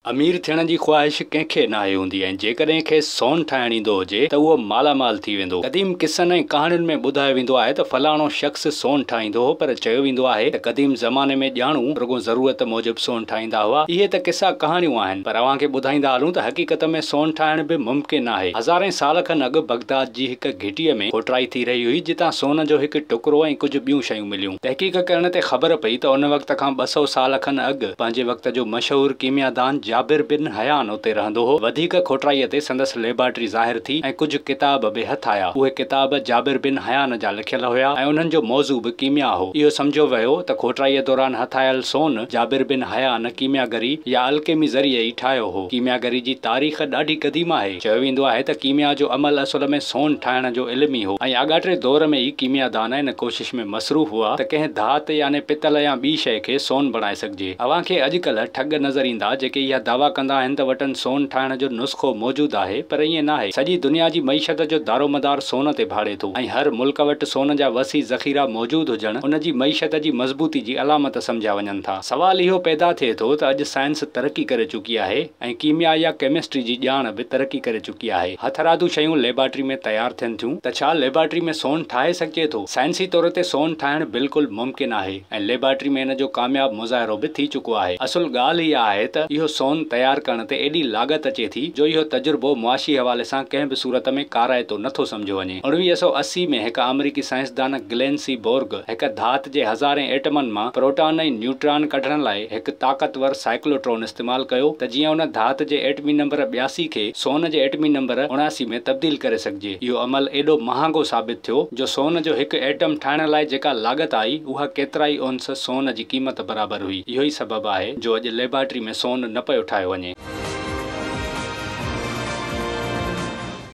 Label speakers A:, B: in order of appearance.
A: امير ٿيڻ جي خواهش ڪنهن کي ناهي هوندي ۽ جيڪڏهن کيس سون ٺاهڻ ايندو هجي ته اهو مالا مال ٿي ويندو. قديم قصن ۽ ڪهاڻين ۾ ٻڌايو ويندو آهي ته فلاڻو شخص سون ٺاهيندو هو پر چيو ويندو آهي ته قديم زماني ۾ ڄاڻو رڳو ضرورت موجب سون ٺاهيندا هئا. اهي ته قصا ڪهاڻيون آهن پر اوهان کي ٻڌائيندا هلون ته حقيقت ۾ سون ٺاهڻ به ممڪن آهي. هزارين سال کن اڳ بغداد جي هڪ گهٽيء ۾ کوٽرائي ٿي رهي هئي جتان سون جو هڪ ٽڪرو ۽ ڪجهه ٻيون شيون مليون. تحقيق ڪرڻ تي خبر پئي ته ان وقت کان 200 سال کن اڳ پنهنجي وقت جو مشهور ڪيميادان جابر بن حيان اتي رهندو هو. وڌيڪ کوٽرائيء تي سندس ليبارٽري ظاهر ٿي ۽ ڪجهه ڪتاب به هٿ آيا. اهي ڪتاب جابر بن حيان جا لکيل هيا ۽ انهن جو موضوع به ڪيميا هو. اهو سمجهيو ويو ته کوٽرائيء دوران هٿ آيل سون جابر بن حيان ڪيمياگري يا الڪيمي ذريعي ئي ٺاهيو هو. ڪيمياگري جي تاريخ ڏاڍي قديم آهي. چيو ويندو آهي ته ڪيميا جو عمل اصل ۾ سون ٺاهڻ جو علم ئي هو ۽ آڳاٽي دور ۾ ئي ڪيميادان ان ڪوشش ۾ مصروف هئا ته ڪنهن ڌات يعني پتل يا ٻي شيء کي سون بڻائي سگهجي. اوهان کي اڄڪلهه ٺڳ نظر ايندا جيڪي اها دعويٰ ڪندا آهن ته وٽن سون ٺاهڻ جو نسخو موجود آهي پر ائين ناهي. سڄي دنيا جي معيشت جو دارومدار سون تي ڀاڙي ٿو ۽ هر ملڪ وٽ سون جا وسيع ذخيرا موجود هجڻ ان جي معيشت جي مضبوطي جي علامت سمجهيا وڃن ٿا. سوال اهو پيدا ٿئي ٿو ته اڄ سائنس ترقي ڪري چڪي آهي ۽ ڪيميا يا ڪيمسٽري جي ڄاڻ به ترقي ڪري چڪي آهي. هٿرادو شيون ليبارٽري ۾ تيار ٿين ٿيون ته ڇا ليبارٽري ۾ سون ٺاهي سگهجي ٿو؟ سائنسي طور تي سون ٺاهڻ بلڪل ممڪن آهي ۽ ليبارٽري ۾ ان جو ڪامياب مظاهرو به ٿي چڪو آهي. اصل ڳالهه اها آهي ته اهو سون تيار ڪرڻ تي ايڏي لاڳت اچي ٿي جو اهو تجربو معاشي حوالي سان ڪنهن به صورت ۾ ڪارائتو نه ٿو سمجهيو وڃي. 1980 ۾ هڪ آمريڪي سائنسدان گلين سي بورگ هڪ ڌات جي هزارين ايٽمن مان پروٽان ۽ نيوٽران ڪڍڻ لاء هڪ طاقتور سائيڪلوٽرون استعمال ڪيو ته جيئن ان ڌات جي ايٽمي نمبر 82 کي سون جي ايٽمي نمبر 79 ۾ تبديل ڪري سگهجي. اهو عمل ايڏو مهانگو ثابت ٿيو جو سون جو هڪ ايٽم ٺاهڻ لاء جيڪا لاڳت آئي اها ڪيترائي اونس سون جي قيمت برابر هئي. اهو ئي سبب آهي جو اڄ ليبارٽري ۾ سون نه پيو ٺاهيو وڃي.